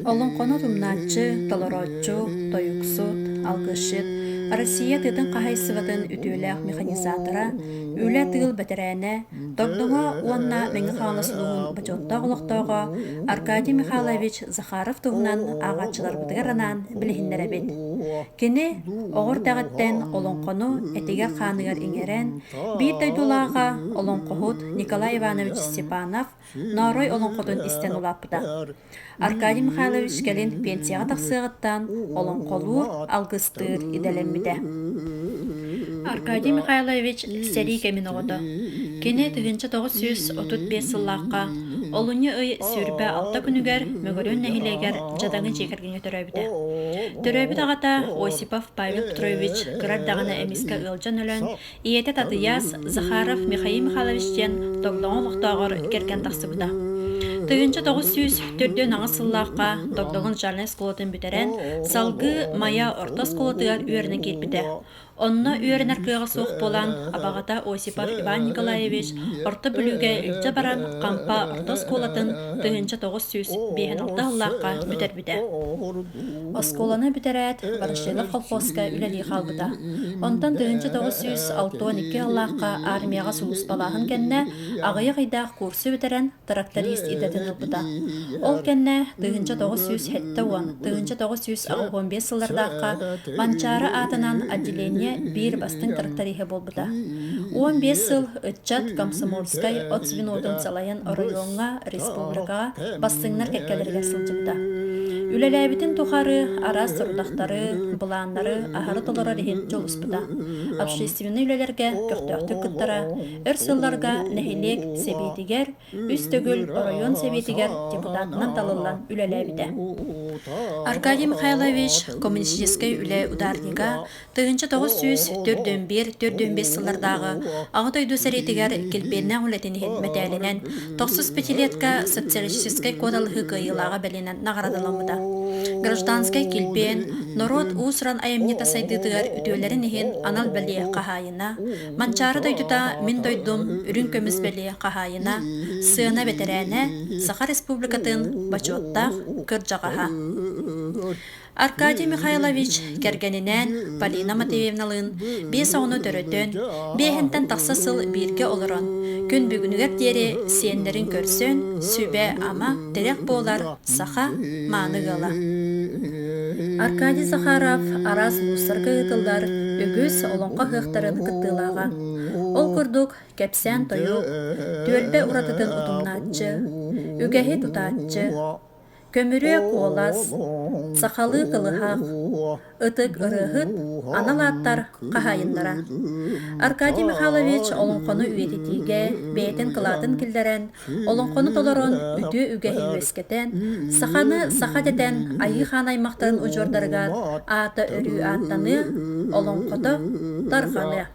Олоҥхону тумнааччы, толорооччу, тойуксут, алгысчыт, Россия тыатын хаһаайыстыбатын үтүөлээх механизатора, үлэ-тыыл бэтэрээнэ, Догдоҥо уонна Мэҥэ Хаҥалас улууһун бочуоттаах олохтооҕо Аркадий Михайлович Захаров туһунан ааҕааччыларбытыгар анаан билиһиннэрэбит. Кини оҕо эрдэҕиттэн олоҥхону этигэр-хааныгар иҥэрэн, биир дойдулааҕа олоҥхоһут Николай Иванович Степанов Ноорой олоҥхотун истэн улааппыта. Аркадий Михайлович кэлин пенсияҕа тахсыаҕыттан олоҥхолуур, алгыстыыр идэлэммитэ. Аркадий Михайлович сэрии кэмин оҕото. Кини 1935 сыллаахха олунньу ый 26 күнүгэр Мөгөрүөн нэһилиэгэр дьадаҥы дьиэ кэргэҥҥэ төрөөбүтэ. Төрөөбүт аҕата Осипов Павел Петрович кыра эрдэҕинэ эмискэ ыалдьан өлөн, Ийэтэ Татыйаас Захаров Михаил Михайлович диэн Догдоҥо олохтооҕор кэргэн тахсыбыта. 1948 сыллаахха Догдоҥо начальнай оскуолатын бүтэрэн, салгыы Майа орто оскуолатыгар үөрэнэ киирбитэ. Онно үөрэнэр кыаҕа суох буолан, абаҕата Осипов Иван Николаевич Орто Бүлүүгэ илдьэ баран Хампа орто оскуолатын 1956 сыллаахха бүтэрбитэ. Оскуоланы бүтэрээт, Ворошилов колхозка үлэлии хаалбыта. Онтон 1962 сыллаахха армияҕа сулууспалааһын кэннэ аҕыйах ыйдаах курсу бүтэрэн тракторист идэтин ылбыта. Ол кэннэ 1970, 1985 сыллардаахха Манчаары аатынан отделение биир бастыҥ тракториһа буолбута. 15 сыл ыччат комсомольскай от звенотун салайан оройуоҥҥа, республикаҕа бастыҥнар кэккэлэригэр сылдьыбыта. Үлэлээбитин тухары араас сорудахтары, былааннары аһары толорор иһин дьулуспута. Общественнай үлэлэргэ көхтөөхтүк кыттара, өр сылларга нэһилиэк сэбиэтигэр, үс төгүл оройуон сэбиэтигэр депутатынан талыллан үлэлээбитэ. Аркадий Михайлович коммунистическай үлэ ударнига 1941-45 сыллардааҕы Аҕа дойду сэриитигэр килбиэннээх үлэтин иһин мэтээлинэн тохсус пятилетка социалистическай куоталаһыы кыайыылааҕа бэлиэнэн наҕараадаламмыта. Гражданскай килбиэн норуот уус-уран айымньыта сайдыытыгар үтүөлэрин иһин анал бэлиэ хаһаайына, Манчаары дойдута мин дойдум үрүҥ көмүс бэлиэ хаһаайына, сыана бэтэрээнэ, Саха Республикатын бочуоттаах кырдьаҕаһа. Аркадий Михайлович кэргэнинээн Полина Матвеевналыын биэс оҕону төрөтөн, биэһинтэн тахса сыл бииргэ олорон, күн бүгүнүгэр диэри сиэннэрин көрсөн, сүбэ-ама, тирэх буолар саха мааны ыала. Аркадий Захаров араас улуустарга ыытыллар үгүс олоҥхо ыһыахтарын кыттыылааҕа. Ол курдук, кэпсээн тойук, түөлбэ уратытын утумнааччы, үгэһи тутааччы, Көмүрүө куолас, сахалыы кылыһах, ытык ырыаһыт анал ааттар хаһаайыннара. Аркадий Михайлович олоҥхону үйэтитиигэ бэйэтин кылаатын киллэрэн, олоҥхону толорон үтүө үгэһи үөскэтэн, саханы саха дэтэн Айыы Хаан аймахтарын удьуордарыгар аата өрүү ааттаныа, олоҥхото тарҕаныа.